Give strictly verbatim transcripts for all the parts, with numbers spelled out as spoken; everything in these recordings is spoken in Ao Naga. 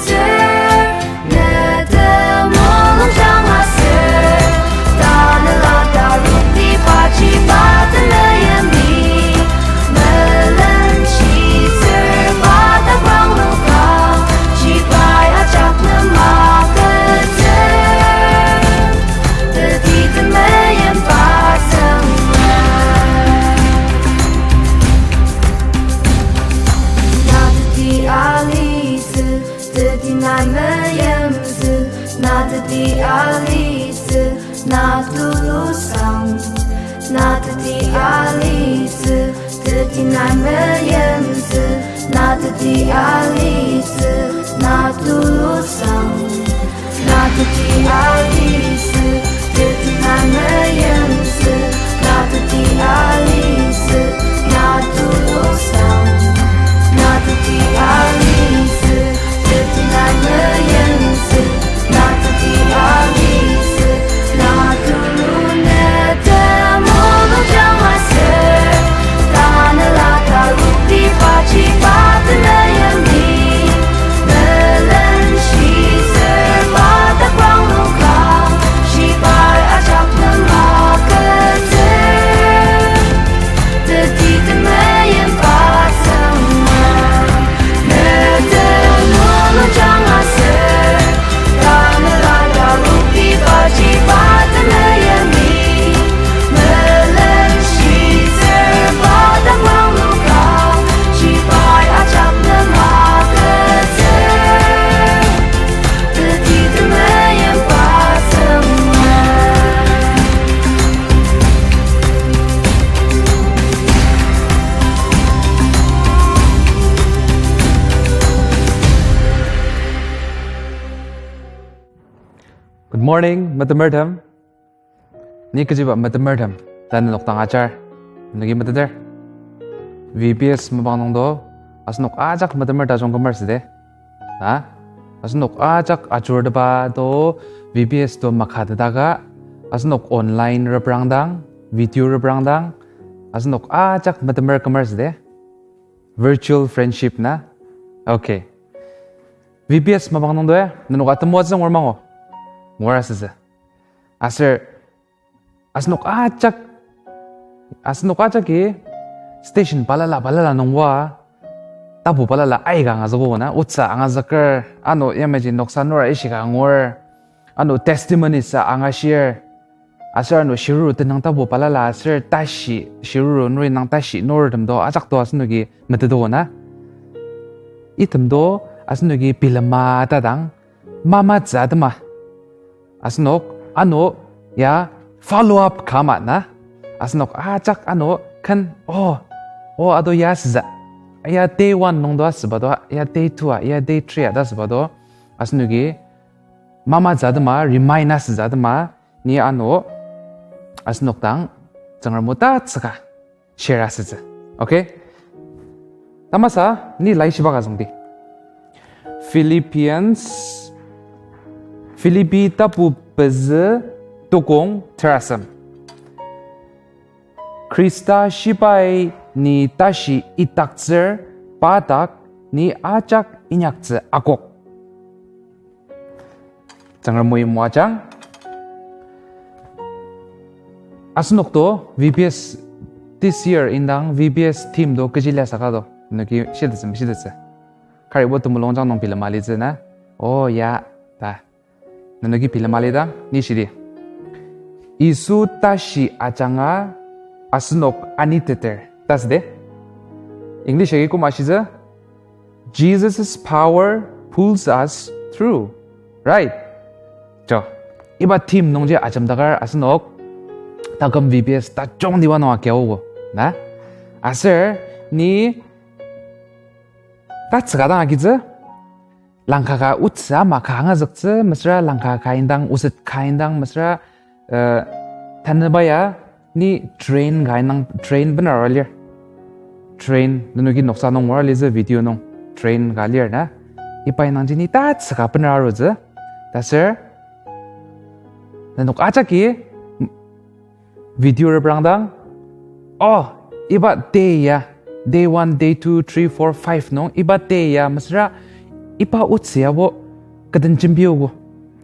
Sir, ne temulung jang aser, tanela taruki paji pa temeim ni, melen shitsür pa takrang nungka, shibai ajak nem agütsür, teti temeim pa sünga. Na teti alitsü, teti nai meimtsü, na teti alitsü, na tulusang. Na teti alitsü, teti nai meimtsü, na teti alitsü, na tulusang. Na teti alitsü, teti nai meimtsü, na teti alitsü, na tulusang. Na teti alitsü, teti nai meimtsü, na teti alitsü, na tulu ne temulung jang aser, tanela taruki paji pa temeim ni, melen shitsür pa takrang nungka, shibai ajak nem agütsür, teti temeim pa sünga. Ne temulung jang aser, tanela taruki paji pa temeim ni, melen shitsür pa takrang nungka, shibai ajak nem agütsür, teti temeim pa sünga. Good morning, metemertem. Ni kechiba metemertem, tanü nokdang ajar, nenoki meteter. V B S mapang nungdo, asenok ajak metemer tajung kümer süde. Na? Asenok ajak ajurteba to, V B S to makatetaka, asenok online reprangdang, video reprangdang, asenok ajak metemer kümer süde. Virtual friendship na? Okay. V B S mapang nungdo ya, nenok atemoatsü ngur mango. Ngura süsü. Aser, asenok ajak, asenok ajaki station balala balala nungwa, tapu balala aika angazüko na, otsa angazüker, ano yamaji noksa nura ishika angur, ano testimonies a angashir, aser ano shiruru tenüng tapu balala aser tashi, shiruru nuri nang tashi nurtemdo ajak to asenoki metedo na. Itemdo asenoki bilema tadang, mamatsü atema. Asenok, ano, ya, follow up kama na. Asenok ajak ano ken, oh, oh, ado ya süza. Ya day one nungdo asüba do, ya day two a, ya day three a ta asüba do. Asenoki mamatsü atema, remind asütsü atema, ni ano, asenok dang, Tsüngrem o tatsüka share asütsü. Okay? Tamasa, ni laishiba ka züngdi. Philippians, Philippi tapu pezü tukong terasem. Khrista shibai ni tashi itaktsür pa dak ni ajak inyaktsü akok. Tsüngrem o moajang. Asenok to V B S this year indang V B S theme to kechi lia saka to. Nenoki shitettsü, shitettsü. Karibo temulung jang nung bilema litsü na. Oh ya, ta. Nenoki bilema lidang, ni shidi. Yisu tashi ajanga asenok aniteter. Ta süde. English agi koma shitsü, Jesus' power pulls us through. Right? Jo. Iba theme nungji ajemdaker asenok taküm V B S tajung diba nung akiaogo. Na? Aser ni tatsüka dang agitsü, langka ka otsü ama ka angazüktsü, mesüra langka ka indang, oset ka indang, mesüra, eh, tanüba ya, ni train ka indang, train bener alir. Train, nenoki noksa nung ngura litsü video nung, train ka lir na. Iba indangji ni tatsüka bener arutsü. Taser, nenok ajaki, video reprangdang, oh, iba day ya, day one, day two, three, four, five nung, iba day ya, mesüra Iba otsü yabo kü den jembiogo.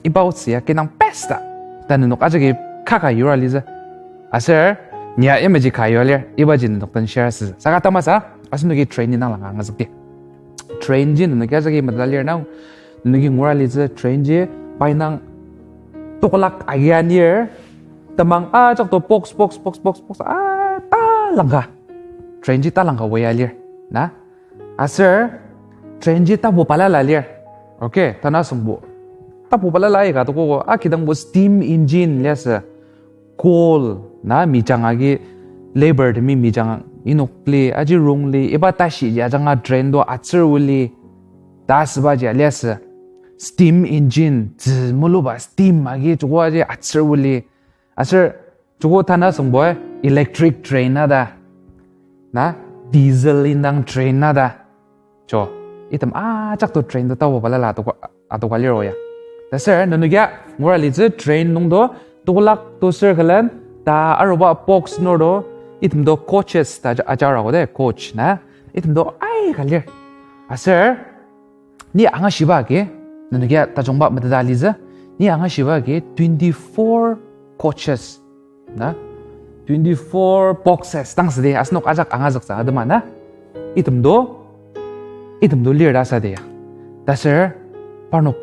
Iba otsü ya kü indang best ta. Ta nenok ajaki kaka yura litsü. Aser, ni ya imaji ka yua lir, ibaji nenok den share asütsü. Saka tamasa, asenoki train indang langa angazükdi. Train ji nenoki ajaki meteta lir nung, nenoki ngura litsü train ji, pa indang tokolak agi anir, temang ajak to box, box, box, box, box, ah, talangka. Train ji talangka waya lir, na? Aser, train ji tapu balala lir. Okay, tanü asüngbo. Tapu balala aika tokogo, akidangbo steam engine liasü. Coal, na, mijang agi, labour temi mijang inokli, aji rongli, iba tashi ji ajanga train to atsür uli, ta asübaji aliasü. Steam engine, tzü muluba steam agi joko aji atsür uli. Aser joko tanü asüngbo electric train na ta. Na, diesel indang train na ta. Jo, item ajak to train to tapu balala atoka, atoka lir oya. Taser, nenokia ngura litsü train nung to, tokolak to sür külen, ta aruba box nung to, item to coaches ta aja-, ajarago de, coach na, item to aika lir. Aser, ni angashiba agi, nenokia tajungba meteta litsü, ni angashiba agi twenty-four coaches. Na? Twenty-four boxes dang südi, asenok ajak angazüktsü atema na? Item to, item to lir ta sa di ya. Taser, parnok,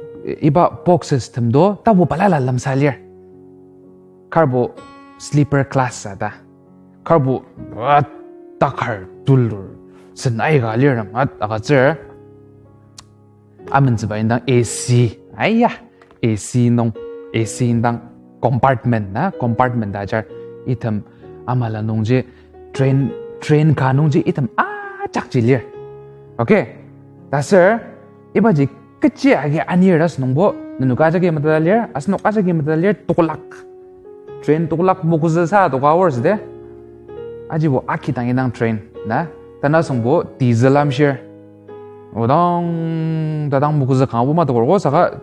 iba boxes tem to, tapu balala lemsa lir. Karbo sleeper class sa ta. Karbo, ah, takar tulur. Sen aika lir na, ah, agütsür. Amentsüba indang A C. Aiya, A C nung, A C indang compartment na, compartment ta ajar item amala nungji train, train ka nungji item ajakji lir. Okay. Taser, ibaji kechi agi anir ta asünungbo, nenoka ajaki meteta lir, asenok ajaki meteta lir, tokolak. Train tokolak mokutsü sa toka aor süde. Ajibo akidang indang train, na? Tanü asüngbo diesel amshir. Odang, tadang mokutsü kangbo ma tokor ko saka.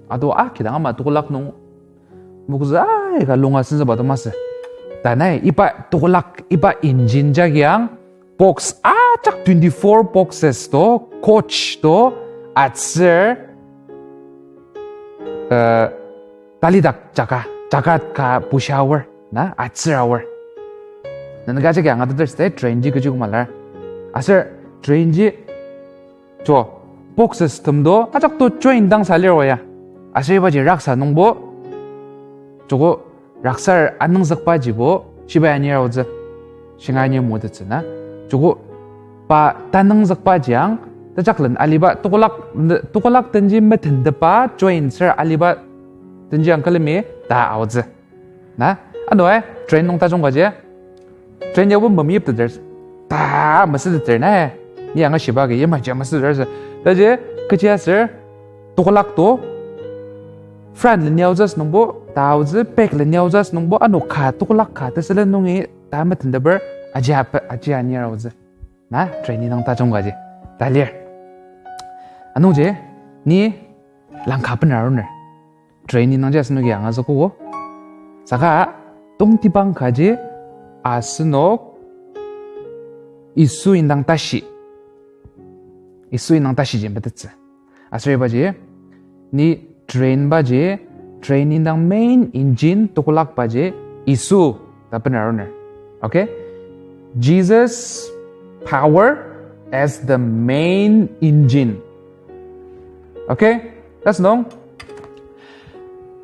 Ado akidang ama tokolak nung mokutsü aika lunga senzüba to masü. Tanü iba tokolak, iba engine jagiang, box ajak twenty-four boxes to, coach to, atsür, eh, talidak jaka, jaka ka busha aor, na, atsür aor. Nenoka ajaki angateter süde train ji kechi koma lar. Aser train ji, jo, boxes tem to, ajak to join dang sa lir oya. Aser ibaji raksa nungbo, joko raksar anüngzükbajibo, shibai anir aotsü. Shinga anir motettsü na. Joko pa tanüngzükbajiang, tajaklen aliba, tokolak, tokolak tenji metentepa, join ser aliba, tenji ang külemi, ta aotsü. Na, ano ai, train nung tajung kaji. Train yabo memyipteter. Ta mesüteter na ai. Ni angashiba agi yamaji mesüteter sü. Taji, kechi aser, tokolak to, front le niaotsü nungbo, ta aotsü, back le niaotsü nungbo, ano ka, tokolak ka, tesülen nungi, ta metenteper, aji apa, aji anir aotsü. Na, train indang tajung kaji. Ta lir. Anungji, ni langka bena aruner. Train indangji asenoki angazükogo. Saka tongtibang kaji asenok Yisu indang tashi. Yisu indang tashiji metettsü. Aser ibaji, ni train baji, train indang main engine tokolak baji, Yisu ta bena aruner. Okay? Jesus' power as the main engine. Okay? That's no.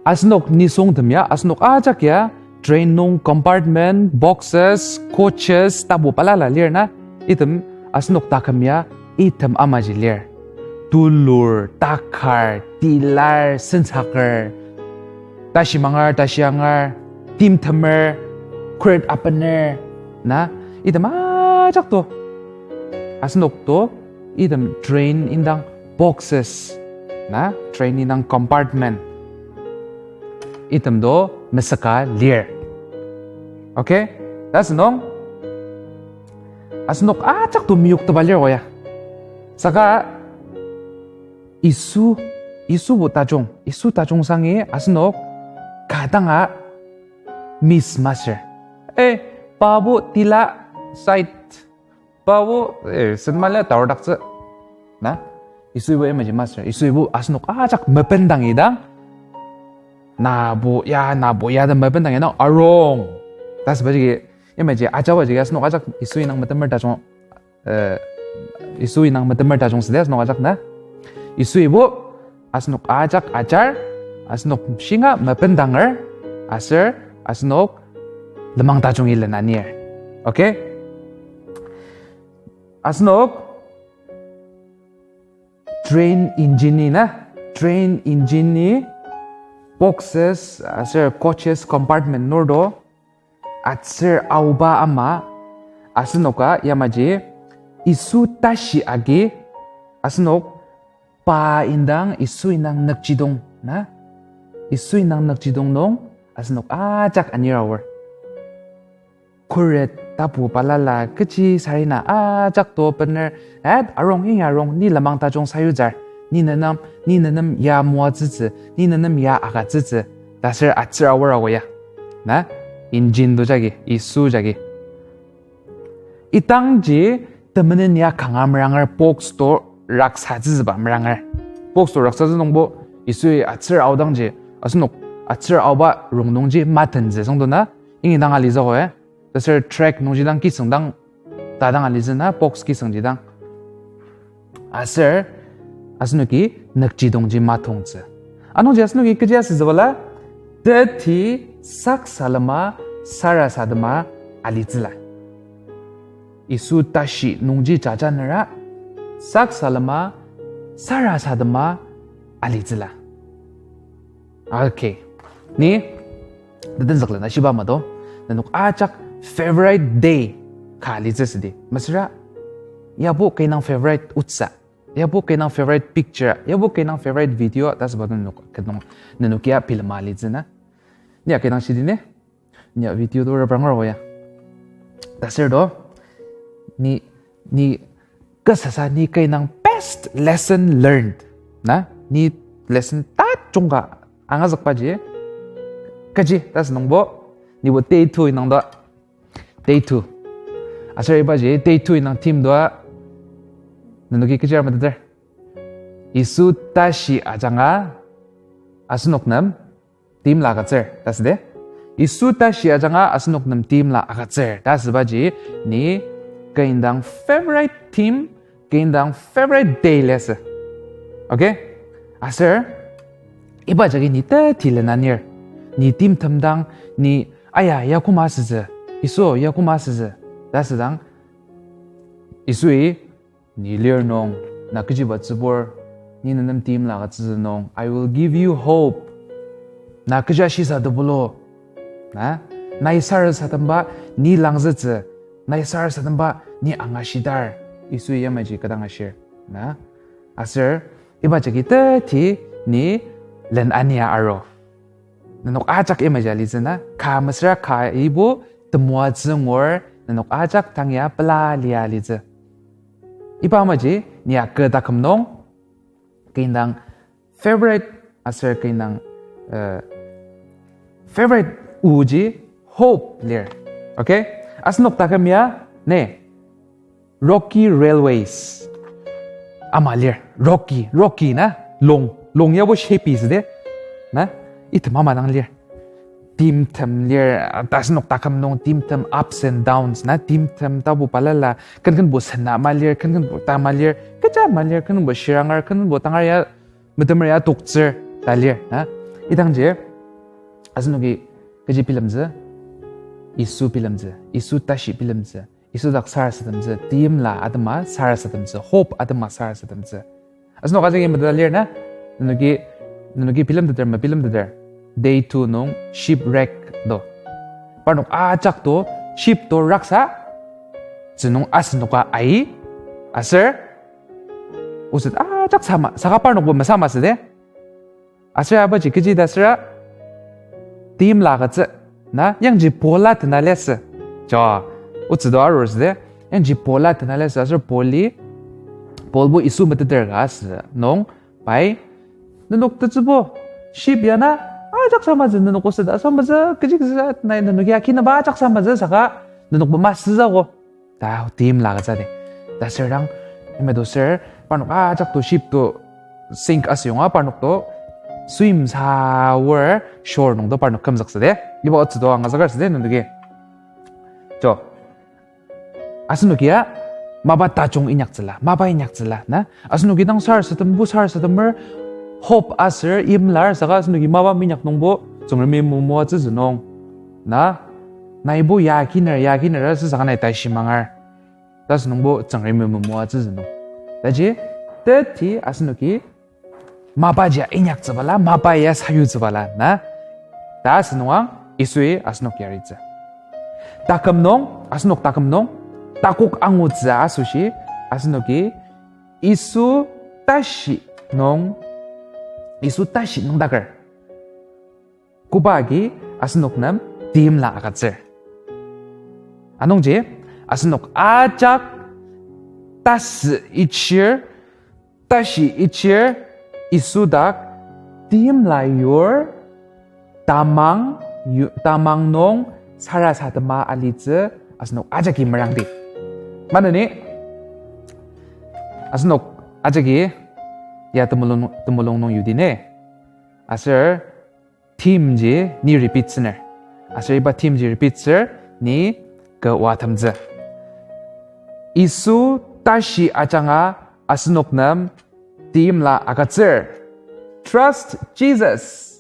Asenok nisung tem ya, asenok ajak ya, train nung compartment, boxes, coaches, tapu balala lir na, item asenok taküm ya, item amaji lir. Tulur, takar, tilar, sensaker, tashimangar, tashiangar, timtemer, crate opener, na, item ajak to. Asenok to, item train indang boxes, na, train indang compartment. Item to mesüka lir. Okay? That's no. Asenok ajak to meyoktepa lir oya. Saka Yisu, Yisubo tajung, Yisu tajung sangi asenok ka danga miss masür. Eh, pabo tila side. Pabo, eh, senmala taordaktsü. Na? Yisuibo yamaji master. Yisuibo asenok ajak mependang idang. Nabo ya, nabo ya ta mependang idang arung. Tasüba jagi, yamaji ajaba jagi asenok ajak Yisu indang metemer tajung, eh, Yisu indang metemer tajung südi asenok ajak na. Yisuibo asenok ajak ajar, asenok shinga mependanger, aser asenok lenmang tajung ilen anir. Okay? Asenok train engine-i na, train engine-i boxes aser coaches compartment nurdo, atsür aoba ama, asenoka yamaji Yisu tashi agi, asenok pa indang Yisu indang nükjidong na, Yisu indang nükjidong nung asenok ajak anir aor. Khuret tapu balala kechi sarena ajak to bener, eh, arung, ingi arung, ni lenmang tajung sayutsür, ni nenem, ni nenem ya moatsütsü, ni nenem ya agütsütsü, ta aser atsür aor ago ya. Na, engine to jagi, Yisu jagi. Idangji temenen ya kanga meranger, box to raksatsütsüba meranger. Box to raksatsü nungbo, Yisui atsür aodangji, asenok atsür aoba rongnungji matentsü süngdo na, ingi dang alitsü ko, eh. Ta aser track nungji dang kisüng dang, ta dang alitsü na, box kisüngji dang. Aser asenoki nükjidongji matongtsü. Anungji asenoki kechi asütsübala, teti saksalema sarasadema alitsüla. Yisu tashi nungji jaja nera saksalema sarasadema alitsüla. Okay. Ni, tetenzüklen ashiba mado, nenok ajak favorite day ka alitsü südi. Mesüra, yabo kü indang favorite otsü. Yabo kü indang favorite picture, yabo kü indang favorite video, ta asüba nenok, kü nung, nenok ya bilema alitsü na. Ni ya kü indang shidi ne? Ni ya video to reprang ro ya. Ta aser do, ni, ni kü sasa ni kü indang best lesson learned. Na, ni lesson tajung ka angazükbaji. Kechi, ta asünungbo, nibo day two indang do. Day two. Aser ibaji day two indang theme do. Nenoki kechi ar meteter. Yisu tashi ajanga asenok nem timla agütsür, ta asüdi. Yisu tashi ajanga asenok nem timla agütsür, ta asübaji ni kü indang favorite theme, kü indang favorite day liasü. Okay? Aser, iba jagi ni teti lena nir, ni timtem dang, ni, aya, ya koma asütsü, Yisu, ya koma asütsü, ta asüdang, Yisui, ni lir nung, na kechiba tsübur, ni nenem timla agütsütsü nung, I will give you hope. Na kecha shisa tebulu. Na, nai sarasademba, ni langzütsü, nai sarasademba, ni angashidar, Yisui yamaji kü dang ashir. Na, aser, iba jagi teti ni len ania aru. Nenok ajak imaji alitsü na, ka mesüra ka ibo temoatsü ngur, nenok ajak tang ya pela lia alitsü. Iba amaji, ni ya kü taküm nung, kü indang favorite aser kü indang, eh, favorite oji hope lir. Okay? Asenok taküm ya, ne, rocky railways ama lir. Rocky, rocky na, long, long yabo shape südi. Na, item ama dang lir. Timtem lir, ta asenok taküm nung timtem ups and downs na, timtem tapu balala, kenkenbo sena ma lir, kenkenbo ta ma lir, kecha ma lir, kenkenbo shiranger, kenkenbo tangar ya, metemer ya toktsür ta lir na. Idangji, asenoki kechi bilemtsü, Yisu bilemtsü, Yisu tashi bilemtsü, Yisu dak sarasademtsü, timla atema sarasademtsü, hope atema sarasademtsü. Asenok ajaki meteta lir na, nenoki, nenoki bilemteter, mebilemteter, day two nung shipwreck do. Parnok ajak to, ship to raksa, tsünung asenoka ai, aser, oset ajak sama, saka parnokbo mesama südi. Aser abaji kechi ta süra, timla agütsü, na, yangji Paul-a tena liasü. Jo, otsü do arur südi, yangji Paul-a tena liasü, aser Paul-i, Paulbo Yisu meteter ka asü nung, pai, nenok tetsübo, ship ya na, ajak samatsü, nenok oset asamatsü, kechi kechi sa, na, nenok ya kinaba ajak samatsü, saka, nenokbo masütsü ko. Ta timla agütsüdi. Ta sürdang, imedo sür, Parnok ajak to ship to sink asüyonga parnok to swim sa aor shore nung to parnok kümzüksüdi. Iba otsü to angazüker südi nenoki. Jo. Asenokia mapa tajung inyaktsüla, mapa inyaktsüla, na? Asenoki dang sarasadembo sarasademer, hope aser imlar saka asenoki mapa minyak nungbo Tsüngremi momoatsütsü nung, na? Naibo ya kiner, ya kiner asü saka nai tashi mangar. Ta asünungbo Tsüngremi momoatsütsü nung. Taji, teti asenoki mapa jia inyaktsübala, mapa ya sayutsübala, na? Ta asünungang Yisui asenok yaritsü. Taküm nung, asenok taküm nung, takok angutsü asoshi, asenoki Yisu tashi nung, Yisu tashi nüngdaker koba agi asenok nem timla agütsür. Anungji, asenok ajak tasü ichir, tashi ichir, Yisu dak timla yur, tamang, yu-, tamang nung sarasadema alitsü asenok ajaki merangdi. Maneni, asenok ajaki ya temulung, temulung nung yudine. Aser theme ji ni repeat süner. Aser iba theme ji repeat sür ni kü oa temtsü. Yisu tashi ajanga asenok nem timla agütsür. Trust Jesus.